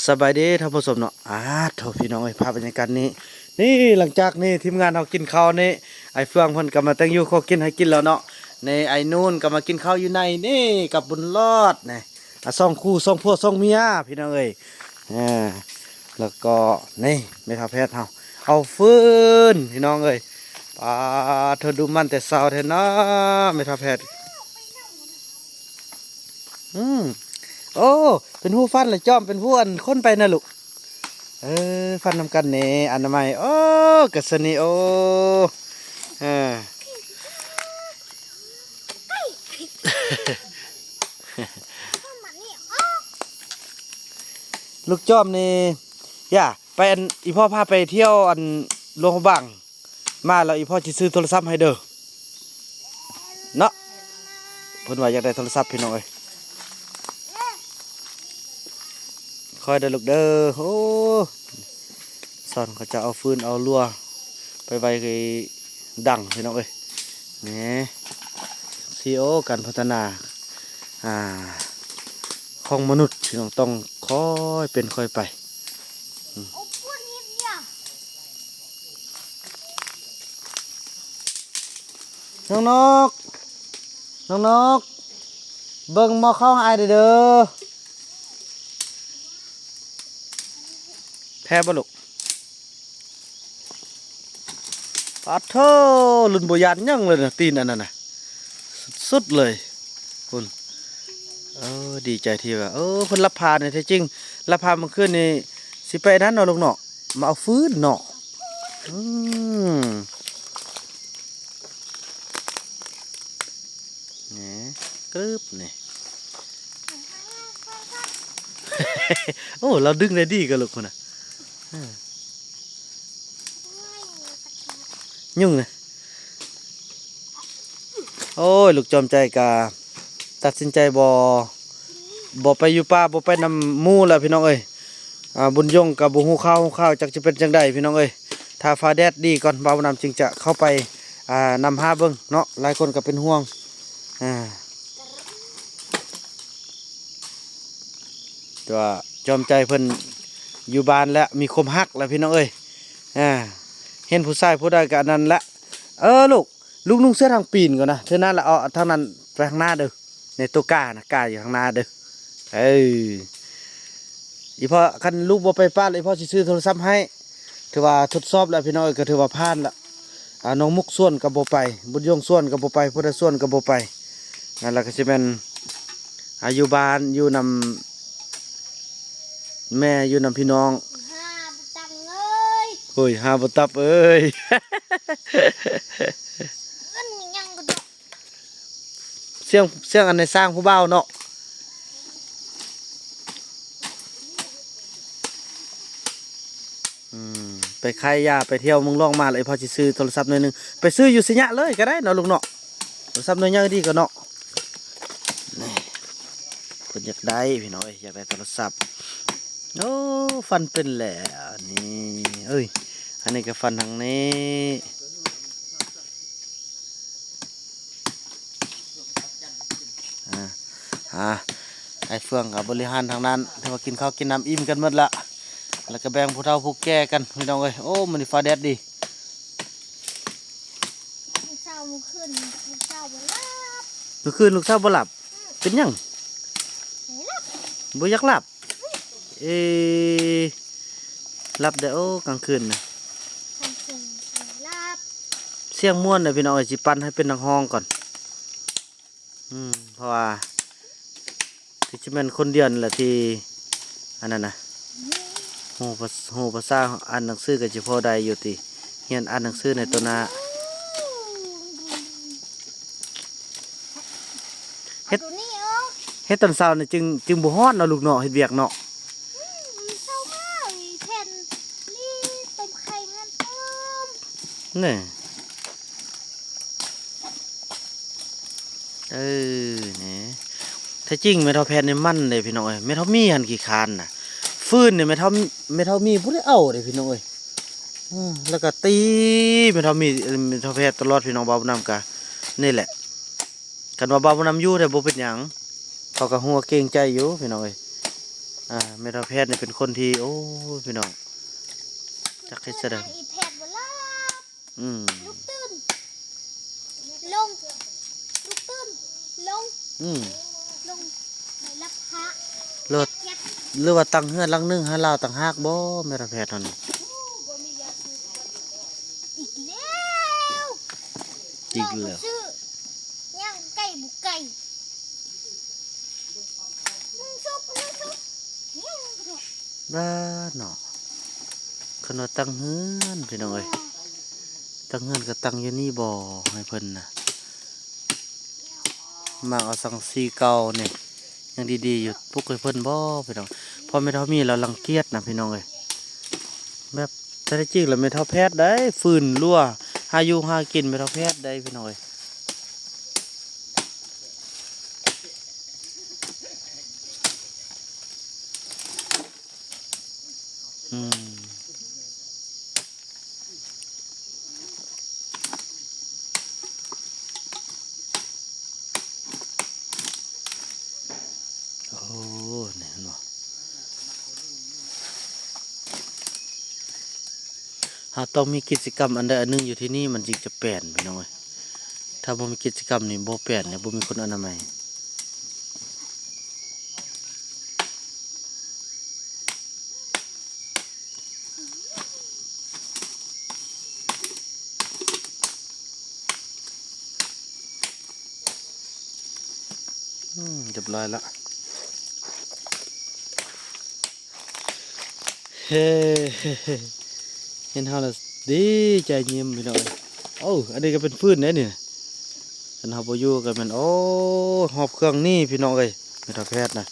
ສະບາຍດີທ່ານຜູ້ຊົມເນາະ. ອາໂທ້ ພີ່ນ້ອງເອີຍ ພາບບັນຍາກາດນີ້ ນີ້ ຫຼັງຈາກນີ້ທີມງານເຮົາກິນເຂົ້ານີ້ ອ້າຍເຟືອງເພິ່ນກໍມາແຕ່ງຢູ່ຄົວກິນໃຫ້ກິນແລ້ວເນາະ. ນີ້ ອ້າຍນູນກໍມາກິນເຂົ້າຢູ່ໃນນີ້ກັບບຸນລອດນີ້ ອາ ສອງຄູ່ ສອງຜົວສອງເມຍ ພີ່ນ້ອງເອີຍ. ອາ ແລ້ວກໍນີ້ແມ່ເຖົ້າແພດເຮົາເອົາຟືນ ພີ່ນ້ອງເອີຍ. ປາໂທ້ ດຸໝັ່ນແຕ່ເຊົ້າແທ້ນະແມ່ເຖົ້າແພດ. ອືມ ໂອ້ ເປັນຜູ້ຟັນລະຈອມ ເປັນຜູ້ອັນຄົນໄປນະລູກ. ເອີ ຟັນນຳກັນແດ່ ອະນາໄມ. ໂອ້ ກະຊະນີ ໂອ້ ເອີ ລູກຈອມນີ້ ຢ່າ ໄປອັນ ອີ່ພໍ່ພາໄປທ່ຽວອັນຫຼວງພະບາງ ມາແລ້ວອີ່ພໍ່ຊິຊື້ໂທລະສັບໃຫ້ເດີເນາະ. ເພິ່ນວ່າຢາກໄດ້ໂທລະສັບ ພີ່ນ້ອງເອີຍ. ຄ່ອຍເດີລູກເດີ. ໂອ້ ສອນເຂົາເຈົ້າເອົາຟືນເອົາລົວໄປໄວ້ດັງ ພີ່ນ້ອງເອີຍ. ນີ້ ຊີໂອ ການພັດທະນາ ອ່າ ຂອງມະນຸດ ພີ່ນ້ອງ ຕ້ອງຄ່ອຍເປັນຄ່ອຍໄປ. ອືມ ນ້ອງນົກ ນ້ອງນົກ ເບິ່ງໝໍ້ເຂົ້າໃຫ້ອ້າຍແດ່ເດີ. ແພ້ບໍ່ລູກ? ປາດໂທ້ ລຸ້ນບໍ່ຢ້ານຫຍັງເລີຍນະ ຕີນອັນນັ້ນນະ ສຸດໆເລີຍພຸ້ນ. ເອີ ດີໃຈທີ່ວ່າ ເອີ ເພິ່ນລັບພານີ້ ແທ້ຈິງລັບພາມື້ຄືນນີ້ ຊິໄປນັ້ນເນາະລູກເນາະ ມາເອົາຟືນເນາະ. ອືມ ນີ້ ກຶບນີ້. ໂອ້ ລາວດຶງໄດ້ດີກະລູກພຸ້ນນະ. ເອີ ຍຸງນະ. ໂອ້ຍ ລູກຈອມໃຈກະຕັດສິນໃຈບໍ່ ບໍ່ໄປຢູ່ປ່າ ບໍ່ໄປນຳໝູ່ແລ້ວ ພີ່ນ້ອງເອີຍ. ອ່າ ບຸນຍົງກໍບໍ່ຮູ້ຂ່າວຮູ້ຂ່າວ ຈັກຈະເປັນຈັ່ງໃດ ພີ່ນ້ອງເອີຍ. ຖ້າຟ້າແດດດີກ່ອນ ບ່າວບຸນນຳຈຶ່ງຈະເຂົ້າໄປ ອ່າ ນຳຫາເບິ່ງເນາະ ຫຼາຍຄົນກໍເປັນຫ່ວງ. ອ່າ ແຕ່ວ່າຈອມໃຈເພິ່ນຢູ່ບ້ານແລ້ວ ມີຄວາມຮັກແລ້ວ ພີ່ນ້ອງເອີຍ. ອ່າ ເຫັນຜູ້ຊາຍຜູ້ໃດກໍອັນນັ້ນແຫຼະ. ເອີ ລູກ ລູກນຸ່ງເສື້ອທາງປີນກ່ອນນະ ເທື່ອນັ້ນລະເອົາທາງນັ້ນໄປທາງໜ້າເດີ. ໃນໂຕການະ ກາຢູ່ທາງໜ້າເດີ. ເອີ ອີ່ພໍ່ ຄັນລູກບໍ່ໄປປ່າລະ ອີ່ພໍ່ຊິຊື້ໂທລະສັບໃຫ້. ຖືວ່າທົດສອບແລ້ວ ພີ່ນ້ອງເອີຍ ກໍຖືວ່າຜ່ານລະ. ອ່າ ນ້ອງມຸກສວນກໍບໍ່ໄປ ບຸນຍົງສວນກໍບໍ່ໄປ ຜູ້ໃດສວນກໍບໍ່ໄປ. ນັ້ນລະກໍຊິແມ່ນ ອ່າ ຢູ່ບ້ານ ຢູ່ນຳແມ່ ຢູ່ນຳພີ່ນ້ອງ. ຫາບໍ່ຕັງເອີຍ ໂອ້ຍ ຫາບໍ່ຕັບເອີຍ. ເອີ້ນຫຍັງກໍດອກ ສຽງ ສຽງອັນໃນສ້າງຜູ້ບ່າວເນາະ. ອືມ ໄປຂາຍຢາ ໄປທ່ຽວເມືອງຫຼວງມາແລ້ວ ພໍ່ຊິຊື້ໂທລະສັບໜ່ວຍໜຶ່ງ ໄປຊື້ຢູ່ໄຊຍະເລີຍກໍໄດ້ເນາະລູກເນາະ. ໂທລະສັບໜ່ວຍໃຫຍ່ດີກວ່າເນາະ. ນີ້ ເພິ່ນຢາກໄດ້ ພີ່ນ້ອງເອີຍ ຢາກໄດ້ໂທລະສັບ. ໂອ້ ຟັນເປັນແລ້ວນີ້ ເອີຍ ອັນນີ້ກໍຟັນທາງນີ້. ອ່າ ອ່າ ອ້າຍເຟືອງກໍບໍລິຫານທາງນັ້ນ ຖືວ່າກິນເຂົ້າກິນນ້ຳອີ່ມກັນໝົດລະ ແລ້ວກໍແບ່ງຜູ້ເຖົ້າຜູ້ແກ່ກັນ ພີ່ນ້ອງເອີຍ. ໂອ້ ມື້ນີ້ຟ້າແດດດີ. ເຊົ້າ ມື້ຄືນລູກສາວບໍ່ຫຼັບ ມື້ຄືນລູກສາວບໍ່ຫຼັບ. ອືມ ເປັນຫຍັງ? ບໍ່ຫຼັບ ບໍ່ຢາກຫຼັບ. ເອ ຫຼັບໄດ້ ໂອ້ ກາງຄືນນະ ກາງຄືນຫຼັບ. ສຽງມ່ວນເດີພີ່ນ້ອງເອີຍ ຊິປັ່ນໃຫ້ເປັນນັກຮ້ອງກ່ອນ. ອືມ ເພາະວ່າຄືຊິແມ່ນຄົນດຽວນີ້ແຫຼະທີ່ອັນນັ້ນນະ ອືມ ຮູ້ພາ ຮູ້ພາສາ ອ່ານໜັງສືກໍຊິພໍໄດ້ຢູ່ຕິ ຮຽນອ່ານໜັງສືໃນໂຕໜ້າ. ເຮັດ ເຮັດຕອນເຊົ້ານີ້ຈຶ່ງ ຈຶ່ງບໍ່ຮ້ອນເນາະລູກເນາະ ເຮັດວຽກເນາະ. ອືມ ເຊົ້າມາແຜ່ນນີ້ຕົ້ມໄຂ່ຫັ້ນຕົ້ມ ນີ້ ເອີ ນີ້ ແທ້ຈິງແມ່ເຖົ້າແພດນີ້ໝັ່ນເດ້ພີ່ນ້ອງເອີຍ ແມ່ເຖົ້າມີຫັ້ນຂີ້ຄ້ານນະ. ຟືນນີ້ແມ່ເຖົ້າ ແມ່ເຖົ້າມີບໍ່ໄດ້ເອົາເດ້ພີ່ນ້ອງເອີຍ. ເອີ ແລ້ວກໍຕີແມ່ເຖົ້າມີ ແມ່ເຖົ້າແພດຕະຫຼອດພີ່ນ້ອງ. ບ່າວບຸນນຳກະນີ້ແຫຼະ ຄັນວ່າບ່າວບຸນນຳຢູ່ແທ້ບໍ່ເປັນຫຍັງ ເຂົາກໍຮູ້ວ່າເກງໃຈຢູ່ພີ່ນ້ອງເອີຍ. ອ່າ ແມ່ເຖົ້າແພດນີ້ເປັນຄົນທີ່ ໂອ້ຍ ພີ່ນ້ອງ ຈັກເຮັດຈັ່ງໃດ ອີແພດບໍ່ຫຼັບ ອືມ ລຸກຕື່ນ ລົງ ລຸກຕື່ນ ລົງ ອືມ ລົງ ໄປລັບພະ ເລີດ ແກັກ ຫຼືວ່າຕັ້ງເຮືອນຫຼັງໜຶ່ງໃຫ້ລາວຕ່າງຫາກບໍ່ ແມ່ເຖົ້າແພດເຮົານີ້ ອີກແລ້ວ ອີກແລ້ວ ລາວບໍ່ຊື້ ຍ່າງໄກບໍ່ໄກ ບ້າເນາະ ຄັນວ່າຕັ້ງເຮືອນ ພີ່ນ້ອງເອີຍ ຕັ້ງເຮືອນກໍຕັ້ງຢູ່ນີ້ບໍ່ ໃຫ້ເພິ່ນນະ ມັກເອົາສັງກະສີເກົ່ານີ້ ຍັງດີໆຢູ່ ປຸກໃຫ້ເພິ່ນບໍ່ ພີ່ນ້ອງ ເພາະແມ່ເຖົ້າມີລາວລັງກຽດນະ ພີ່ນ້ອງເອີຍ ແບບ ແທ້ຈິງແລ້ວແມ່ເຖົ້າແພດໃດ ຟືນລົວ ຫາຢູ່ຫາກິນແມ່ເຖົ້າແພດໃດ ພີ່ນ້ອງເອີຍ. ອືມ ໂອ້ ນີ້ເຫັນບໍ່ ເຮົາຕ້ອງມີກິດຈະກຳອັນໃດອັນໜຶ່ງຢູ່ທີ່ນີ້ ມັນຈຶ່ງຈະແປນ ພີ່ນ້ອງເອີຍ. ຖ້າບໍ່ມີກິດຈະກຳນີ້ບໍ່ແປນເລີຍ ບໍ່ມີຄົນອະນາໄມ. ອືມ ຮຽບຮ້ອຍລະ. ເຮີ ເຫັນເຮົາລະດີໃຈຍິ້ມ ພີ່ນ້ອງເອີຍ. ໂອ້ ອັນນີ້ກໍເປັນຟືນເດ້ນີ້ ຄັນເຮົາບໍ່ຢູ່ກໍແມ່ນ ໂອ້ ຫອບເຄື່ອງໜີ ພີ່ນ້ອງເອີຍ ແມ່ເຖົ້າແພດນະ.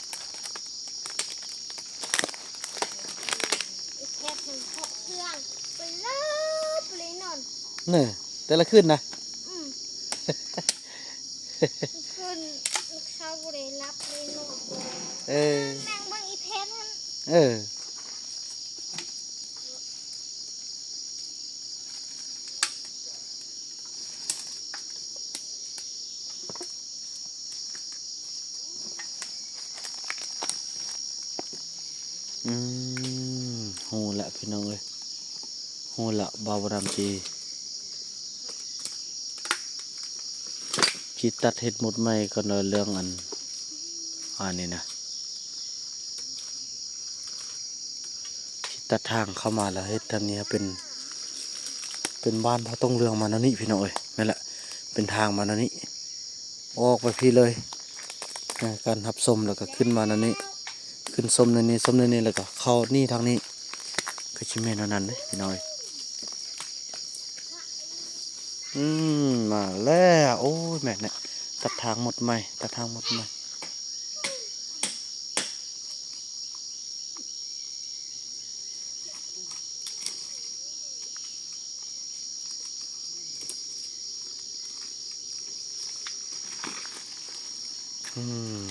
ແພດມັນຫອບເຄື່ອງໄປເລີຍ ໄປເລີຍນອນ ເນີ ແຕ່ລະຄືນນະ. ອືມ ຄືນເຊົ້າບໍ່ໄດ້ຫຼັບເລີຍນອນ. ເອີ ນັ່ງເບິ່ງອີແພດຫັ້ນ. ເອີ ອືມ ຮູ້ລະພີ່ນ້ອງເອີຍ ຮູ້ລະ ບ່າວບຸນນຳຊິ ຊິຕັດເຮັດໝົດໃໝ່ກ່ອນເນາະ ເລື່ອງອັນ ອັນນີ້ນະ ຊິຕັດທາງເຂົ້າມາແລ້ວເຮັດທາງນີ້ໃຫ້ເປັນ ເປັນບ້ານພໍ່ຕົງເລື່ອງມາແນວນີ້ ພີ່ນ້ອງເອີຍ. ແມ່ນລະ ເປັນທາງມາແນວນີ້ ອອກໄປພີ້ເລີຍ ເອີ ການຮັບຊົມ ແລ້ວກໍຂຶ້ນມາແນວນີ້ ຂຶ້ນຊົມແນວນີ້ ຊົມແນວນີ້ ແລ້ວກໍເຂົ້ານີ້ທາງນີ້ ຄືຊິແມ່ນແນວນັ້ນເດ້ ພີ່ນ້ອງເອີຍ. ອືມ ມາແລ້ວ ໂອ້ຍ ແມ່ນແຫຼະ ຕັດທາງໝົດໃໝ່ ຕັດທາງໝົດໃໝ່. ອືມ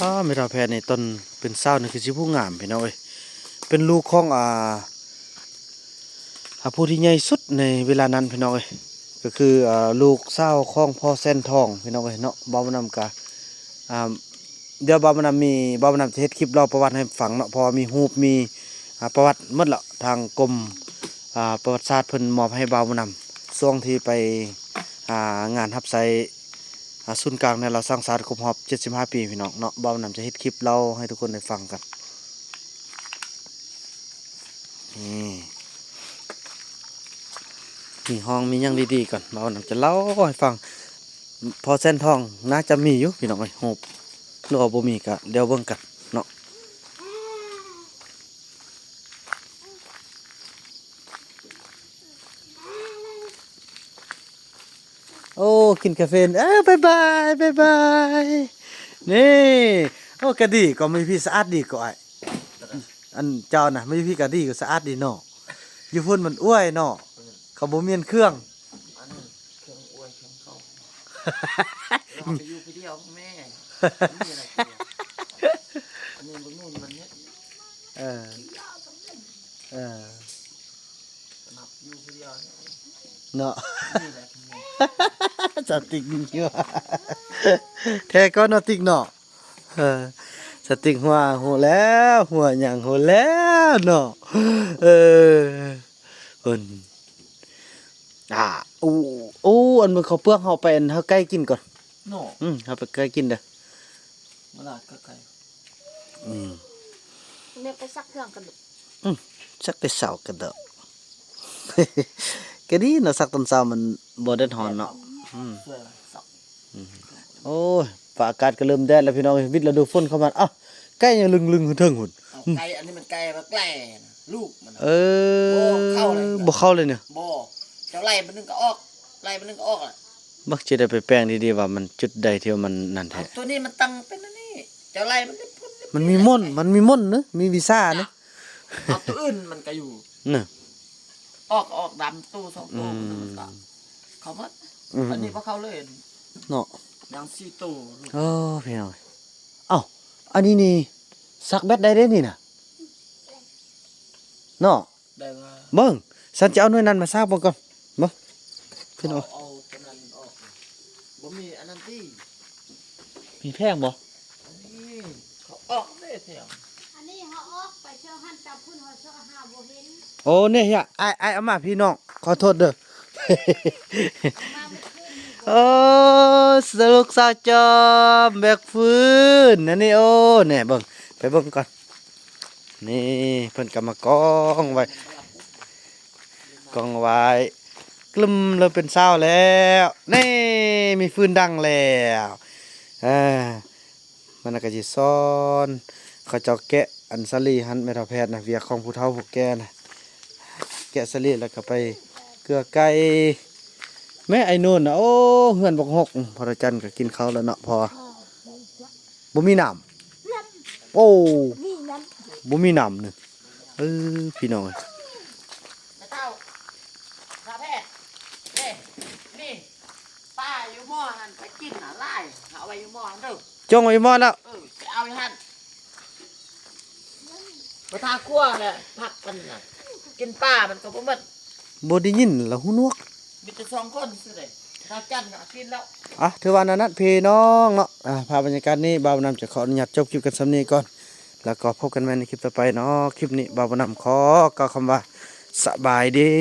ອ້າ ແມ່ເຖົ້າແພດນີ້ ຕອນເປັນສາວນີ້ຄືຊິຜູ້ງາມ ພີ່ນ້ອງເອີຍ ເປັນລູກຂອງ ອ່າ ອ່າ ຜູ້ທີ່ໃຫຍ່ສຸດໃນເວລານັ້ນ ພີ່ນ້ອງເອີຍ ກໍຄື ອ່າ ລູກສາວຂອງພໍ່ແສນທອງ ພີ່ນ້ອງເອີຍເນາະ. ເວົ້ານຳກະ ອ່າ ດຽວບ່າວບຸນນຳມີ ບ່າວບຸນນຳຈະເຮັດຄລິບເລົ່າປະຫວັດໃຫ້ຟັງເນາະ ເພາະວ່າມີຮູບ ມີ ອ່າ ປະຫວັດໝົດລະ ທາງກົມ ອ່າ ປະຫວັດສາດເພິ່ນມອບໃຫ້ບ່າວບຸນນຳ ຊ່ວງທີ່ໄປ ອ່າ ງານຮັບໃຊ້ ອ່າ ສູນກາງແນວລາວສ້າງຊາດຄົບຮອບເຈັດສິບຫ້າປີ ພີ່ນ້ອງເນາະ. ບ່າວບຸນນຳຈະເຮັດຄລິບເລົ່າໃຫ້ທຸກຄົນໄດ້ຟັງກັນ. ນີ້ ມີຫ້ອງມີຫຍັງດີໆກ່ອນ ບ່າວນຳຈະເລົ່າໃຫ້ຟັງ. ພໍ່ແສນທອງໜ້າຈະມີຢູ່ ພີ່ນ້ອງເອີຍ ຮູບ ຫຼືວ່າບໍ່ມີກະດຽວເບິ່ງກັນເນາະ. ໂອ້ ກິນກາເຟ ເອີ ບາຍບາຍ ບາຍບາຍ. ນີ້ ໂອ້ ກະດີກໍມີພີ້ສະອາດດີກໍອ້າຍ ອັນເຈົ້ານະ ມີພີ້ກະດີກໍສະອາດດີເນາະ. ຢູ່ພຸ້ນມັນອ້ວຍເນາະ ເຂົາບໍ່ມ້ຽນເຄື່ອງ ອັນນີ້ເຄື່ອງອ້ວຍເຄື່ອງເຂົາ ເຮົາໄປຢູ່ຜູ້ດຽວແມ່ ມີອະໄລເກີດ ອັນນີ້ບໍ່ມີມັນເຮັດ ເອີ ເອີ ສະໜັບຢູ່ຜູ້ດຽວເນາະ ນີ້ແຫຼະ ສາວຕິກຢູ່ ແທ້ກໍເນາະ ຕິກເນາະ. ເອີ ສ ສະຕິກຫົວ ຮູ້ແລ້ວ ຫົວຫຍັງ ຮູ້ແລ້ວເນາະ. ເອີ ເພິ່ນ ອາ ໂອ້ ໂອ້ ອັນເບິ່ງເຂົ້າເປືອກ ເຮົາໄປ ອັນ ເຮົາໄກ່ກິນກ່ອນເນາະ. ອືມ ເຮົາໄປໄກ່ກິນເດີ ມາລາດໄກ່. ອືມ ແມ່ໄປສັກເຄື່ອງກັນລູກ. ອືມ ສັກແຕ່ເຊົ້າກັນເດີ ກະດີເນາະ ສັກຕອນເຊົ້າມັນບໍ່ແດດຮ້ອນເນາະ. ອືມ ໂອ້ຍ ຟ້າອາກາດກໍເລີ່ມແດດແລ້ວພີ່ນ້ອງເອີຍ ວິດລະດູຝົນເຂົ້າມາ. ອ້າວ ໄກ່ຍັງລຶ່ງໆຢູ່ເທິງພຸ້ນ. ເອົາ ໄກ່ ອັນນີ້ມັນໄກ່ວ່າແກ່ນະ ລູກມັນນະ. ເອີ ບໍ່ເຂົ້າເລີຍ ບໍ່ເຂົ້າເລີຍເນາະ. ບໍ່ ເຈົ້າໄລ່ບາດໜຶ່ງກໍອອກ ໄລ່ບາດໜຶ່ງກໍອອກລະ. ມັກຈະໄດ້ໄປແປງດີໆ ວ່າມັນຈຸດໃດທີ່ວ່າມັນນັ້ນແທ້. ເອົາ ຕົວນີ້ມັນຕັ້ງເປັນອັນນີ້ ເຈົ້າໄລ່ມັນ ມັນມີມົນ ມັນມີມົນເນາະ ມີວິຊາເນາະ. ເອົາ ຕົວອື່ນມັນກໍຢູ່ນະ ອອກ ອອກດຳໂຕສອງໂຕ ອືມ ມັນກໍເຂົ້າໝົດ. ອືມ ອັນນີ້ບໍ່ເຂົ້າເລີຍເນາະ ຍັງສີ່ໂຕ. ໂອ້ ພີ່ນ້ອງ ເອົ້າ ອັນນີ້ນີ້ ສັກແບັດໄດ້ເດ້ນີ້ນະ ເນາະ. ໄດ້ວ່າ ເບິ່ງ ສັນຈະເອົາໜ່ວຍນັ້ນມາສາກເບິ່ງກ່ອນ ເບິ່ງ ພີ່ນ້ອງ. ເອົາ ເອົາຕົວນັ້ນອອກ ບໍ່ມີອັນນັ້ນຕິ ມີແຜງບໍ່? ນີ້ ເຂົາອອກເດ້ແຖວ ອັນນີ້ເຮົາອອກໄປເທື່ອຫັ້ນ ຕາພຸ້ນເຮົາເຊາະຫາບໍ່ເຫັນ. ໂອ້ ນີ້ ອ້າຍ ອ້າຍເອົາມາພີ່ນ້ອງ ຂໍໂທດເດີ. ເອົາມາມື້ຄືນນີ້ ໂອ້ ສະລຸກສາວຈອມແບກຟືນ ອັນນີ້ ໂອ້ ແນ່ ເບິ່ງ ໄປເບິ່ງກ່ອນ. ນີ້ເພິ່ນກໍມາກອງໄວ້ ກອງໄວ້ ກຶ້ມ ເລີ່ມເປັນສາວແລ້ວ. ນີ້ ມີຟືນດັງແລ້ວ. ເອີ ມັນກໍຊິສອນ ເຂົາເຈົ້າແກະອັນສາລີຫັ້ນ ແມ່ເຖົ້າແພດນະ ວຽກຂອງຜູ້ເຖົ້າຜູ້ແກ່ນະ ແກະສາລີແລ້ວກໍໄປເກືອໄກ່. ແມ່ໄອ້ໂນນນະ ໂອ້ ເຮືອນບັກຮົກ ພໍ່ຕາຈັນກໍກິນເຂົ້າແລ້ວເນາະ ເພາະວ່າບໍ່ມີນ້ຳ. ໂອ້ ບໍ່ມີນ້ຳນີ້ ເອີ ພີ່ນ້ອງເອີຍ. ແມ່ເຖົ້າ ຕາແພດ ເດ້ ນີ້ ປາຢູ່ໝໍ້ຫັ້ນ ໄປກິນນະຫຼາຍ ເອົາໄວ້ຢູ່ໝໍ້ຫັ້ນເດີ ຈົ່ງໄວ້ໝໍ້ແລ້ວ ເອີ ໄປເອົາຢູ່ຫັ້ນ ໄປທາຄົວແຫຼະ ພັກກັນນະ ກິນປາມັນກໍບໍ່ໝົດ. ບໍ່ໄດ້ຍິນລະຫູໜວກ ມີແຕ່ສອງຄົນຊື່ເດ ຕາຈັນກໍກິນແລ້ວ. ອ່ະ ຖືວ່ານັ້ນນະພີ່ນ້ອງເນາະ ອ່າ ພາບບັນຍາກາດນີ້ ບ່າວນຳຈະຂໍອະນຸຍາດຈົບຄລິບກັນສ່ຳນີ້ກ່ອນ ແລ້ວກໍພົບກັນໃໝ່ໃນຄລິບຕໍ່ໄປເນາະ. ຄລິບນີ້ ບ່າວນຳຂໍກ່າວຄຳວ່າ ສະບາຍດີ.